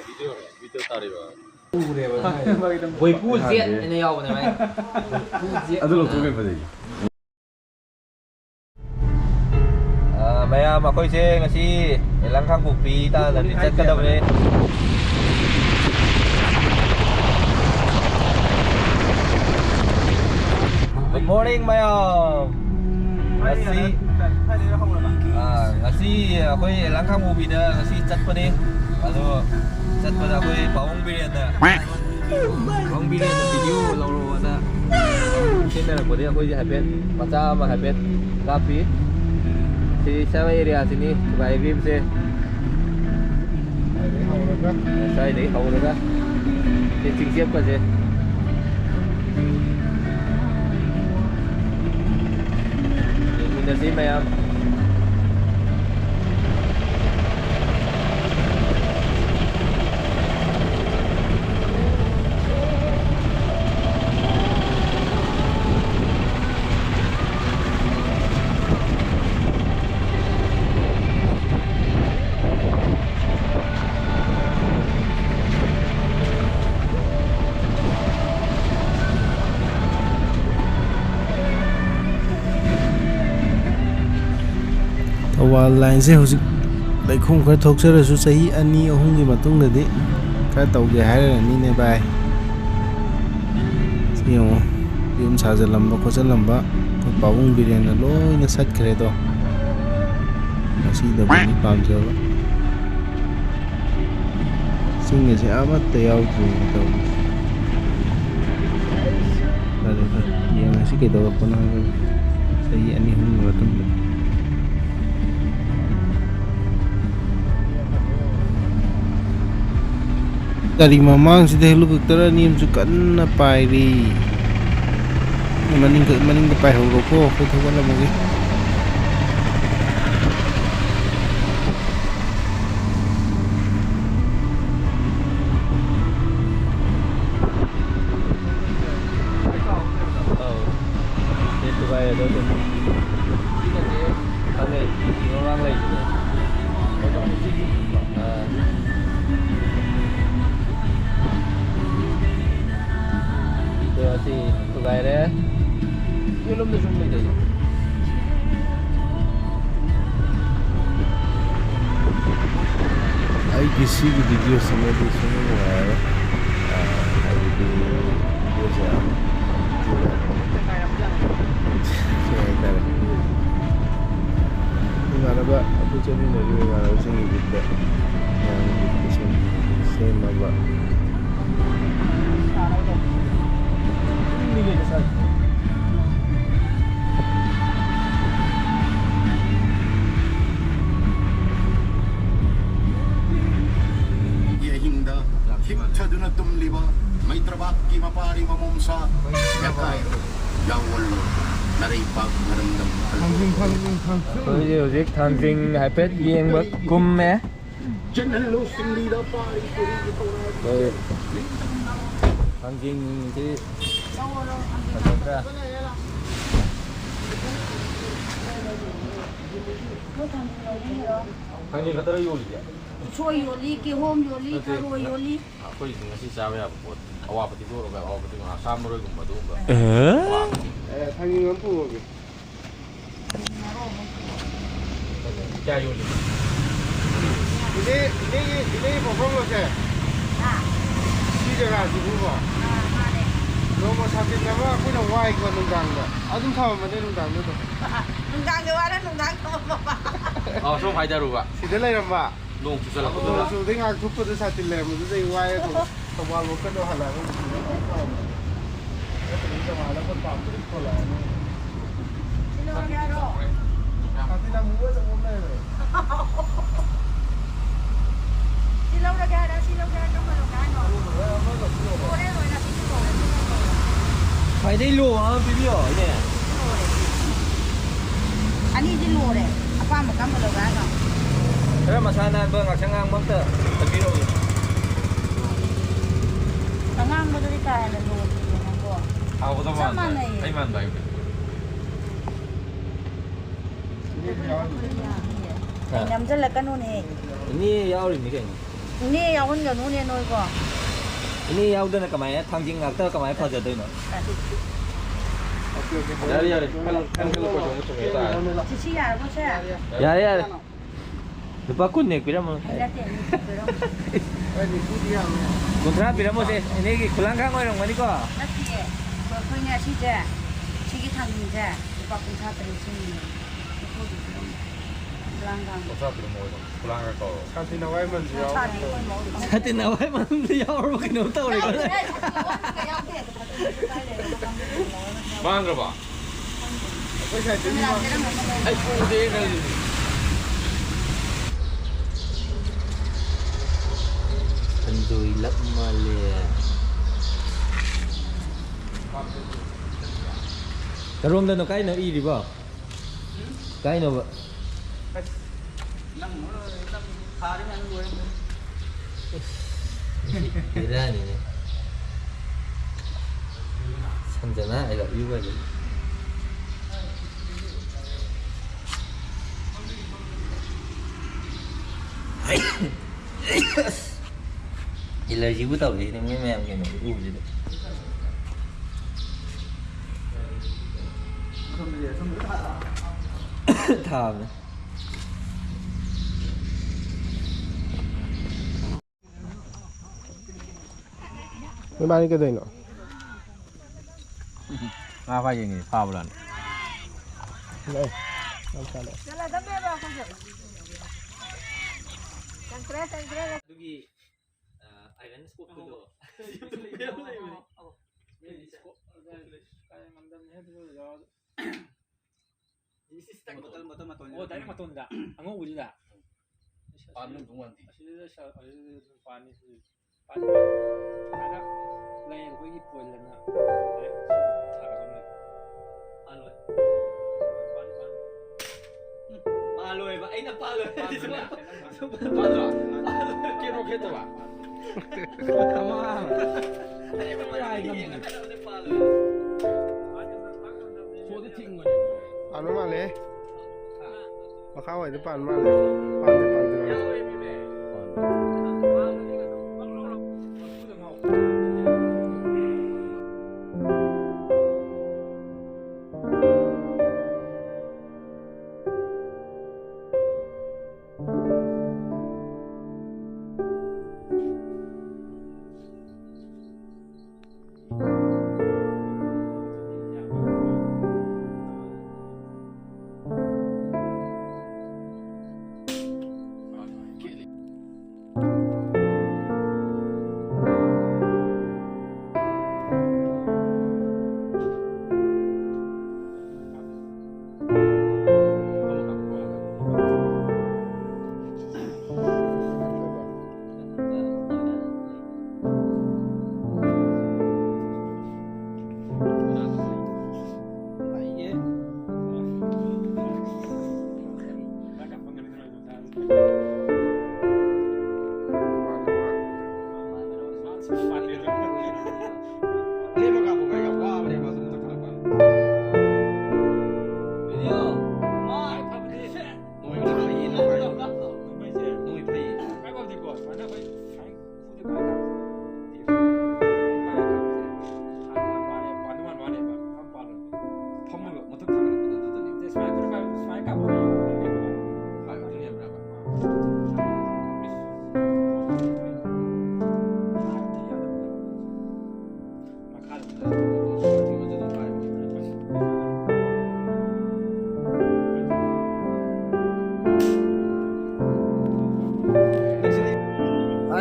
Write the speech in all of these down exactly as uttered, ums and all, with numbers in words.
Video ꯇꯥꯔꯤꯕ? ꯎꯔꯦꯕ꯫ ꯕꯣꯏꯄꯨ Z ꯍꯥꯏꯅ ꯌꯥꯎꯕꯅꯦ, ꯚꯥꯏ꯫ ꯕꯣꯏꯄꯨ ꯖꯦꯠ꯫ ꯑꯗꯨ ꯂꯧꯊꯣꯛꯄꯅ ꯐꯖꯩ꯫ ꯑ, ꯃꯌꯥꯝ, ꯑꯩꯈꯣꯏꯁꯦ ꯉꯁꯤ ꯂꯪꯈꯥꯡꯄꯣꯛꯄꯤ ꯇꯥꯟꯅꯗꯤ ꯆꯠꯀꯗꯕꯅꯦ꯫ Good morning, ꯃꯌꯥꯝ꯫ ꯉꯁꯤ, ꯑ, ꯉꯁꯤ ꯑꯩꯈꯣꯏ ꯂꯪꯈꯥꯡꯄꯣꯛꯄꯤꯗ ꯉꯁꯤ ꯆꯠꯄꯅꯦ꯫ ꯑꯗꯣ ꯆꯠꯄꯗ ꯑꯩꯈꯣꯏ ꯄꯥꯕꯨꯡ ꯕꯤꯔꯦꯟꯅ ꯈꯪꯕꯤꯔꯦ, ꯚꯤꯗꯤꯑꯣ ꯂꯧꯔꯛꯑꯣꯅ ꯁꯤꯖꯤꯟꯅꯔꯛꯄꯗꯒꯤ ꯑꯩꯈꯣꯏꯁꯦ ꯍꯥꯏꯐꯦꯠ ꯃꯆꯥ ꯑꯃ ꯍꯥꯏꯐꯦꯠ ꯀꯥꯞꯄꯤ꯫ ꯁꯤ ꯁ꯭ꯋꯥꯏ ꯑꯦꯔꯤꯌꯥꯁꯤꯅꯤ ꯊꯨꯒꯥꯏꯈ꯭ꯔꯤꯕꯁꯦ꯫ ꯁ꯭ꯋꯥꯏꯗꯒꯤ ꯍꯧꯔꯒ ꯁꯤ ꯆꯤꯡꯆꯦꯞꯀꯁꯦ ꯌꯦꯡꯃꯤꯟꯅꯁꯤ ꯃꯌꯥꯝ꯫ ꯊꯧꯕꯥꯜ ꯂꯥꯏꯟꯁꯦ ꯍꯧꯖꯤꯛ ꯂꯩꯈꯣꯝ ꯈꯔ ꯊꯣꯛꯆꯔꯁꯨ, ꯆꯍꯤ ꯑꯅꯤ ꯑꯍꯨꯝꯒꯤ ꯃꯇꯨꯡꯗꯗꯤ ꯈꯔ ꯇꯧꯒꯦ ꯍꯥꯏꯔꯅꯤꯅꯦ, ꯚꯥꯏ꯫ ꯁꯤ ꯌꯦꯡꯉꯣ, ꯌꯨꯝ ꯁꯥꯖꯜꯂꯝꯕ ꯈꯣꯠꯆꯜꯂꯝꯕ ꯑꯩꯈꯣꯏ ꯄꯥꯕꯨꯡ ꯕꯤꯔꯦꯟꯅ ꯂꯣꯏꯅ ꯁꯠꯈ꯭ꯔꯦꯗꯣ꯫ ꯃꯁꯤꯗꯕꯨꯗꯤ ꯄꯥꯝꯖꯕ꯫ ꯆꯤꯡ ꯑꯁꯦ ꯑꯃꯠꯇ ꯌꯥꯎꯗ꯭ꯔꯦꯅ ꯇꯧꯔꯤꯁꯦ꯫ ꯐꯔꯦ, ꯐꯔꯦ, ꯌꯦꯡꯉꯁꯤ ꯀꯩꯗꯧꯔꯛꯄꯅꯣ ꯍꯥꯏꯕꯗꯣ, ꯆꯍꯤ ꯑꯅꯤ ꯑꯍꯨꯝꯒꯤ ꯃꯇꯨꯡꯗ꯫ ꯒꯥꯔꯤ ꯃꯃꯥꯡꯁꯤꯗ ꯍꯦꯂꯤꯀꯣꯞꯇꯔ ꯑꯅꯤ ꯑꯃꯁꯨ ꯀꯟꯅ ꯄꯥꯏꯔꯤ꯫ ꯃꯅꯤꯡ-, ꯃꯅꯤꯡꯗ ꯄꯥꯏꯍꯧꯔꯣꯀꯣ, ꯑꯩꯈꯣꯏ ꯊꯧꯒꯠꯂꯝꯃꯒꯦ꯫ ꯑꯧ꯫ ꯁꯤ ꯊꯨꯒꯥꯏꯔꯦ ꯑꯗꯣ ꯑꯗꯨꯝ꯫ ꯈꯪꯉꯦ, ꯃꯃꯥꯡ ꯂꯩꯕꯗꯣ꯫ ꯑꯥ꯫ ꯍꯥꯏꯔꯦ꯫ ꯌꯦꯠꯂꯣꯝꯗꯁꯨ ꯑꯃ ꯂꯩꯗꯥꯏꯅꯦ? ꯑꯩꯒꯤ ꯁꯤꯒꯤ ꯚꯤꯗꯤꯑꯣꯁꯤꯃꯗꯤ ꯁꯨꯝ ꯅꯨꯡꯉꯥꯏꯔꯦ꯫ ꯑ, ꯍꯥꯏꯕꯗꯤ ꯚꯤꯗꯤꯑꯣꯁꯦ ꯌꯥꯝ ꯊꯤꯅ ꯀꯩ ꯍꯥꯏꯇꯥꯔꯦ꯫ ꯏꯃꯥꯟꯅꯕ ꯑꯩꯈꯣꯏ ꯆꯠꯃꯤꯟꯅꯔꯤꯕ ꯏꯃꯥꯟꯅꯕꯁꯤꯡꯒꯤ ꯕꯤꯠꯇ, ꯃꯌꯥꯝꯒꯤ ꯕꯤꯠꯇ ꯁꯨꯝ ꯁꯦꯝꯃꯕ꯫ ꯑꯍꯤꯡꯗ ꯍꯤꯞꯊꯗꯨꯅ ꯇꯨꯝꯂꯤꯕ ꯃꯩꯇ꯭ꯔꯕꯥꯛꯀꯤ ꯃꯄꯥꯔꯤ ꯃꯃꯣꯝꯁꯥ ꯌꯥꯀꯥꯏ ꯌꯥꯋꯜ ꯅꯔꯩꯄꯥꯛ ꯅꯔꯝꯗꯝ꯫ ꯑꯩꯈꯣꯏꯁꯦ ꯍꯧꯖꯤꯛ ꯊꯥꯡꯖꯤꯡ ꯍꯥꯏꯐꯦꯠ ꯌꯦꯡꯕ ꯀꯨꯝꯃꯦ꯫ ꯆꯦꯟꯍꯜꯂꯨ ꯁꯤꯡꯂꯤꯗ ꯄꯥꯔꯤ ꯇꯨꯔꯤꯒꯤ ꯄꯧꯔꯥ꯫ ꯍꯣꯏ꯫ ꯊꯥꯡꯖꯤꯡꯁꯤ ꯐꯖꯗ꯭ꯔꯥ? ꯊꯥꯡꯖꯤꯡ ꯈꯛꯇꯔ ꯌꯣꯜꯂꯤꯁꯦ? ꯎꯁꯣꯏ ꯌꯣꯜꯂꯤ, ꯀꯤꯍꯣꯝ ꯌꯣꯜꯂꯤ, ꯅꯠꯇꯦ, ꯊꯔꯣꯏ ꯌꯣꯜꯂꯤ꯫ ꯑꯩꯈꯣꯏꯁꯤ ꯉꯁꯤ ꯆꯥꯕ ꯌꯥꯕ ꯄꯣꯠ, ꯑꯋꯥ ꯐꯗꯤꯒꯣꯝꯒ, ꯑꯋꯥ ꯐꯗꯤꯒꯣꯝ, ꯑꯁꯥ ꯃꯔꯣꯏꯒꯨꯝꯕ ꯑꯗꯨꯒꯨꯝꯕ꯫ ꯑꯦ? ꯑꯋꯥ ꯐꯗꯤꯒꯣꯝ꯫ ꯑꯦ, ꯊꯥꯡꯖꯤꯡ ꯑꯃ ꯄꯨꯔꯒꯦ꯫ ꯀꯌꯥ ꯌꯣꯜꯂꯤꯅꯣ? ꯏꯅꯦ, ꯏꯅꯦꯒꯤ, ꯏꯅꯦꯒꯤ ꯄꯣꯛꯐꯝꯂꯣꯁꯦ? ꯑꯥ꯫ ꯁꯤ ꯖꯒꯥꯁꯤꯕꯨꯀꯣ? ꯑꯥ, ꯃꯥꯅꯦ꯫ ꯅꯣꯡꯃ ꯁꯥꯇꯤꯟ ꯑꯃ ꯑꯩꯈꯣꯏꯅ ꯋꯥꯏꯀꯣ ꯅꯨꯡꯗꯥꯡꯗ꯫ ꯑꯗꯨꯝ ꯊꯝꯃꯝꯕꯅꯦ ꯅꯨꯡꯗꯥꯡꯗꯨꯗ꯫ ꯅꯨꯡꯗꯥꯡꯗ ꯋꯥꯔ ꯅꯨꯡꯗꯥꯡ ꯊꯝꯃꯝꯃꯕ? ꯑꯥ, ꯁꯣꯝ ꯍꯥꯏꯗꯔꯨꯕ꯫ ꯁꯤꯗ ꯂꯩꯔꯝꯕ꯫ ꯅꯣꯡ ꯆꯨꯁꯜꯂꯛꯄꯗꯨꯗ꯫ ꯅꯣꯡ ꯆꯨꯕꯗꯩ ꯉꯥꯏꯍꯥꯛ ꯊꯨꯞꯄꯗ ꯁꯥꯇꯤꯟ ꯂꯩꯔꯝꯕꯗꯨꯗꯩ ꯋꯥꯏꯔ ꯊꯧ-, ꯊꯧꯕꯥꯜ ꯂꯣꯝ ꯀꯩꯅꯣ ꯍꯜꯂꯛꯑꯒ ꯍꯧꯖꯤꯛ ꯅꯠꯇ꯭ꯔꯗꯤ ꯅꯃꯥꯟꯅꯕ ꯄꯥꯝꯕꯗꯤ ꯊꯣꯛꯂꯛꯑꯅꯤ꯫ ꯁꯤ ꯂꯧꯔꯒꯦ ꯍꯥꯏꯔꯣ? ꯁꯥꯇꯤꯟ ꯑꯃꯨꯕ ꯑꯆꯧꯕ ꯑꯃ ꯂꯩꯔꯦ꯫ ꯁꯤ ꯂꯧꯔꯒꯦ ꯍꯥꯏꯔꯣ? ꯁꯤ ꯂꯧꯒꯦ ꯍꯥꯏꯔꯣ? ꯀꯔꯝꯕ ꯂꯧꯒꯦ ꯍꯥꯏꯅꯣ? ꯑꯃ ꯂꯧꯁꯤꯜꯂꯣ꯫ ꯂꯣꯏꯔꯦ, ꯂꯣꯏꯔꯦ, ꯑꯁꯤꯗꯤ ꯂꯣꯏꯔꯦ, ꯁꯤꯗꯤ ꯂꯣꯏꯔꯦ꯫ ꯈ꯭ꯋꯥꯏꯗꯒꯤ ꯂꯣ ꯑꯃ ꯄꯤꯕꯤꯌꯣ, ꯏꯅꯦ꯫ ꯂꯣꯏꯔꯦ꯫ ꯑꯅꯤꯗꯤ ꯂꯣꯏꯔꯦ꯫ ꯑꯄꯥꯝꯕ ꯀꯔꯝꯕ ꯂꯧꯒꯦ ꯍꯥꯏꯅꯣ? ꯈꯔ ꯃꯁꯥ ꯅꯥꯟꯕ ꯉꯥꯛꯁꯪ ꯉꯥꯡꯕ ꯑꯝꯇ ꯊꯝꯕꯤꯔꯛꯎ꯫ ꯑꯉꯥꯡꯕꯗꯨꯗꯤ ꯀꯥ ꯍꯦꯟꯅ ꯂꯣꯟꯗꯦ ꯅꯪꯕꯣ꯫ ꯍꯥꯎꯒꯗꯕ ꯆꯞ ꯃꯥꯟꯕ꯫ ꯃꯥꯟꯅꯩꯌꯦ꯫ ꯑꯩ ꯃꯥꯟꯕ ꯍꯥꯏꯕꯗꯤ꯫ ꯑꯩ ꯅꯝꯁꯤꯜꯂꯛꯀꯅꯨꯅꯦ꯫ ꯏꯅꯦ ꯌꯥꯎꯔꯤꯅꯤ ꯀꯩꯅꯣ꯫ ꯏꯅꯦ ꯌꯥꯎꯍꯟꯒꯅꯨꯅꯦ ꯅꯣꯏꯕꯣ꯫ ꯏꯅꯦ ꯌꯥꯎꯗꯅ ꯀꯃꯥꯏꯅ ꯊꯥꯡꯖꯤꯡ ꯉꯥꯛꯇ ꯀꯃꯥꯏꯅ ꯐꯖꯗꯣꯏꯅꯣ? ꯌꯥꯔꯦ, ꯌꯥꯔꯦ꯫ ꯈꯜꯂꯣ, ꯈꯜꯂꯣ, ꯈꯜꯂꯣ, ꯀꯣꯏ ꯆꯣꯡꯕ ꯆꯣꯡꯉꯦ ꯇꯥꯔꯦ꯫ ꯆꯤꯆꯤ ꯌꯥꯔꯕꯣ ꯁꯦ? ꯌꯥꯔꯦ, ꯌꯥꯔꯦ꯫ ꯂꯨꯄꯥ ꯀꯨꯟꯅꯦ ꯄꯤꯔꯝꯃꯣ꯫ ꯅꯠꯇꯦ, ꯅꯤꯐꯨ ꯄꯤꯔꯝꯃꯣ꯫ ꯀꯨꯟꯊ꯭ꯔꯥ ꯄꯤꯔꯝꯃꯣꯁꯦ꯫ ꯏꯅꯦꯒꯤ ꯈꯨꯂꯥꯡꯈꯥꯡ ꯑꯣꯏꯔꯝꯒꯅꯤꯀꯣ? ꯅꯠꯇꯤꯌꯦ꯫ ꯑꯩꯈꯣꯏꯅꯦ ꯁꯤꯁꯦ, ꯁꯤꯒꯤ ꯊꯥꯡꯖꯤꯡꯁꯦ ꯂꯨꯄꯥ ꯀꯨꯟꯊ꯭ꯔꯥ ꯇꯔꯦꯠ ꯆꯤꯡꯉꯤꯅꯦ꯫ ꯅꯤꯐꯨꯗꯤ ꯄꯤꯔꯝꯃꯣ꯫ ꯈꯨꯂꯥꯡꯈꯥꯡ꯫ ꯀꯨꯟꯊ꯭ꯔꯥ ꯄꯤꯔꯝꯃꯣ, ꯈꯨꯂꯥꯡꯈꯥꯡ ꯀꯧꯔꯣ꯫ ꯁꯥꯇꯤꯟ ꯑꯋꯥꯏꯃꯟꯁꯨ ꯌꯥꯎꯔꯤ꯫ ꯁꯥꯇꯤꯟ ꯑꯋꯥꯏꯃꯟꯗꯤ ꯌꯥꯎꯔꯕ ꯀꯩꯅꯣꯝ ꯇꯧꯔꯦ꯫ ꯃꯥꯡꯈ꯭ꯔꯕ? ꯑꯩ ꯎꯗꯦ ꯅꯪ꯫ ꯁꯟꯗꯣꯏ ꯂꯛ ꯃꯥꯜꯂꯦ꯫ ꯀꯔꯣꯝꯗꯅꯣ, ꯀꯥꯏꯅꯣ ꯏꯔꯤꯕꯣ? ꯀꯥꯏꯅꯣꯕ? ꯅꯪ, ꯅꯪ ꯊꯥꯔꯤ ꯃꯌꯥꯝ ꯂꯣꯏꯔꯝꯃꯅꯤ꯫ ꯕꯦꯔꯥꯅꯤꯅꯦ꯫ ꯁꯟꯖꯅꯥ, I love you ꯀꯥꯏꯅ꯫ ꯑꯁ! ꯑꯦꯂꯔꯖꯤꯕꯨ ꯇꯧꯔꯤꯁꯤꯅꯦ ꯃꯣꯏ ꯃꯌꯥꯝ ꯀꯩꯅꯣ ꯎꯕꯁꯤꯗ꯫ ꯊꯥꯕꯅꯦ꯫ ꯅꯣꯏꯕꯥꯅꯤ ꯀꯩꯗꯧꯔꯤꯅꯣ? ꯉꯥ ꯐꯥ ꯌꯦꯡꯉꯤ, ꯐꯥꯕ꯭ꯔꯥꯅ꯫ ꯂꯥꯛꯑꯦ꯫ ꯌꯥꯝ ꯐꯥꯅ꯫ ꯑꯗꯨꯒꯤ, ꯑ, iron scope ꯇꯨꯗꯣ꯫ ꯁꯤ ꯁ꯭ꯀꯣꯞ, ꯀꯥꯏ ꯉꯝꯗꯕꯅꯤ ꯍꯦ, ꯑꯗꯨ ꯌꯥꯎꯔꯁꯨ꯫ ꯕꯣꯇꯜ, ꯕꯣꯇꯜ ꯃꯇꯣꯟ ꯑꯣ, ꯌꯥꯎꯔꯛꯄꯅꯦ꯫ Direct ꯃꯇꯣꯟꯗ, ꯑꯉꯧꯕꯗꯨꯗ꯫ ꯄꯥꯟ ꯑꯗꯨꯝ ꯊꯣꯡ ꯃꯥꯟꯗꯦ꯫ ꯑꯁꯤꯗ ꯁ-, ꯑꯁꯤꯗ ꯑꯗꯨꯝ ꯄꯥꯟꯅꯤ, ꯁꯤꯗꯤ꯫ ꯄꯥꯟ, ꯄꯥꯟ꯫ ꯑꯗ ꯂꯩ ꯑꯩꯈꯣꯏꯒꯤ ꯄꯣꯏꯜ ꯑꯅ direct ꯁꯥꯒꯗꯕꯅꯦ꯫ ꯄꯥꯜꯂꯣꯏ꯫ ꯄꯥꯟ, ꯄꯥꯟ꯫ ꯎꯝ, ꯄꯥꯜꯂꯣꯏꯕ, ꯑꯩꯅ ꯄꯥꯜꯂꯣꯏ ꯍꯥꯏꯗꯤ ꯁꯨꯃꯥꯏꯅ꯫ ꯄꯥꯜꯂꯣꯏ꯫ ꯄꯥꯜꯂꯣꯏ꯫ ꯀꯦꯔꯣ ꯀꯦ ꯇꯧꯕ꯫ ꯑꯃ꯫ ꯑꯩ ꯃꯃꯥꯏ ꯌꯥꯏ, ꯉꯝꯗꯦ꯫ ꯌꯦꯡꯉꯀꯥꯟꯗ ꯍꯧꯖꯤꯛ ꯄꯥꯜꯂꯣꯏ꯫ ꯄꯥꯟꯕ ꯃꯥꯜꯂꯦ꯫ ꯃꯈꯥ ꯋꯥꯏꯗ ꯄꯥꯟ ꯃꯥꯜꯂꯦ꯫ ꯄꯥꯟꯗꯦ, ꯄꯥꯟꯗꯦ, ꯄꯥꯟꯗꯦ꯫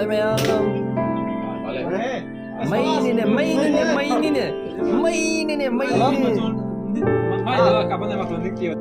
ꯃꯌꯥꯝ꯫ ꯃꯩꯅꯤꯅꯦ, ꯃꯩꯅꯤꯅꯦ, ꯃꯩꯅꯤꯅꯦ, ꯃꯩꯅꯤꯅꯦ, ꯃꯩꯅꯤꯅꯦ꯫ ꯃꯥꯏꯗ ꯀꯥꯞꯄꯅ ꯃꯈꯣꯟ ꯅꯤꯛꯇꯦꯕ꯫